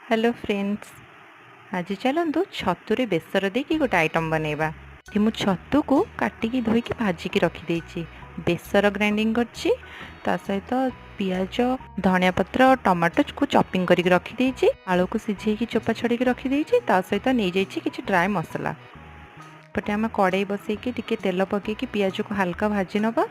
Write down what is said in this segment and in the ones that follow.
Hello friends, ଆଜି ଚାଲନ୍ତୁ ଛତୁରେ ବେସର ଦେଇକି ଗୋଟେ ଆଇଟମ୍ ବନେଇବା। ଏଠି ମୁଁ ଛତୁକୁ କାଟିକି ଧୋଇକି ଭାଜିକି ରଖିଦେଇଛି, ବେସର ଗ୍ରାଇଣ୍ଡିଙ୍ଗ କରିଛି, ତା ସହିତ ପିଆଜ, ଧନିଆ ପତ୍ର, ଟମାଟୋକୁ ଚପିଂ କରିକି ରଖିଦେଇଛି, ଆଳୁକୁ ସିଝେଇକି ଚୋପା ଛଡ଼େଇକି ରଖିଦେଇଛି, ତା ସହିତ ନେଇଯାଇଛି କିଛି ଡ୍ରାଏ ମସଲା। ଏପଟେ ଆମେ କଡ଼େଇ ବସେଇକି ଟିକେ ତେଲ ପକେଇକି ପିଆଜକୁ ହାଲକା ଭାଜି ନେବା।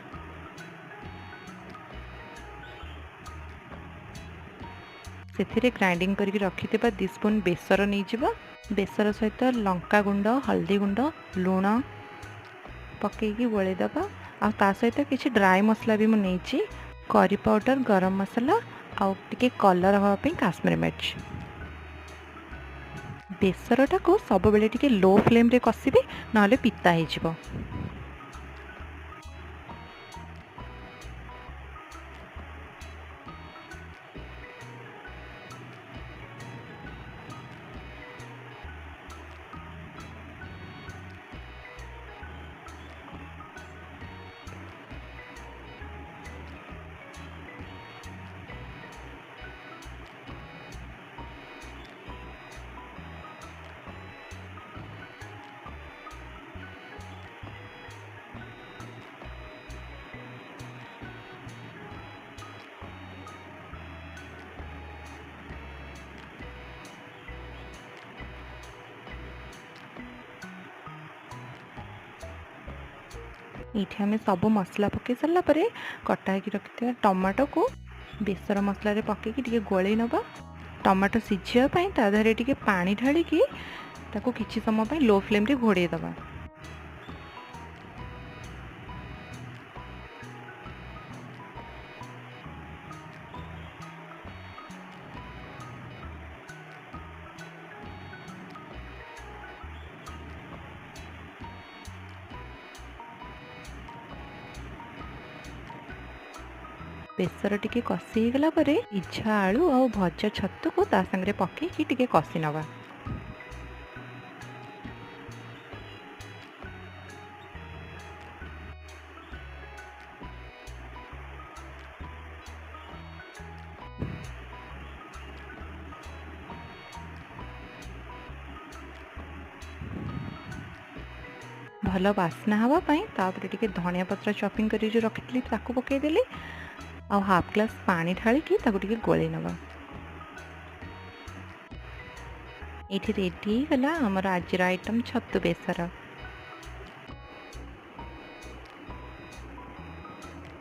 ସେଥିରେ ଗ୍ରାଇଣ୍ଡିଙ୍ଗ କରିକି ରଖିଥିବା 2 ସ୍ପୁନ୍ ବେସର ନେଇଯିବା। ବେସର ସହିତ ଲଙ୍କା ଗୁଣ୍ଡ, ହଳଦୀ ଗୁଣ୍ଡ, ଲୁଣ ପକେଇକି ଗୋଳେଇ ଦେବା। ଆଉ ତା ସହିତ କିଛି ଡ୍ରାଏ ମସଲା ବି ମୁଁ ନେଇଛି, କରି ପାଉଡ଼ର, ଗରମ ମସଲା ଆଉ ଟିକେ କଲର୍ ହେବା ପାଇଁ କାଶ୍ମୀରୀ ମିର୍ଚ। ବେସରଟାକୁ ସବୁବେଳେ ଟିକେ ଲୋ ଫ୍ଲେମ୍ରେ କଷିବେ, ନହେଲେ ପିତା ହେଇଯିବ। ଏଇଠି ଆମେ ସବୁ ମସଲା ପକାଇ ସାରିଲା ପରେ କଟା ହେଇକି ରଖିଥିବା ଟମାଟୋକୁ ବେସର ମସଲାରେ ପକାଇକି ଟିକେ ଗୋଳେଇ ନେବା। ଟମାଟୋ ସିଝିବା ପାଇଁ ତା ଦେହରେ ଟିକେ ପାଣି ଢାଳିକି ତାକୁ କିଛି ସମୟ ପାଇଁ ଲୋ ଫ୍ଲେମ୍ରେ ଘୋଡ଼େଇ ଦେବା। ବେସର ଟିକେ କଷି ହେଇଗଲା ପରେ ସିଝା ଆଳୁ ଆଉ ଭଜା ଛତୁକୁ ତା ସାଙ୍ଗରେ ପକେଇକି ଟିକେ କଷି ନେବା। ଭଲ ବାସ୍ନା ହେବା ପାଇଁ ତାପରେ ଟିକେ ଧନିଆ ପତ୍ର ଚପିଂ କରି ଯେଉଁ ରଖିଥିଲି ତାକୁ ପକେଇଦେଲି, ଆଉ ହାଫ୍ ଗ୍ଲାସ୍ ପାଣି ଢାଳିକି ତାକୁ ଟିକେ ଗୋଳେଇ ନେବା। ଏଇଠି ରେଡ଼ି ହେଇଗଲା ଆମର ଆଜିର ଆଇଟମ୍ ଛତୁ ବେସର।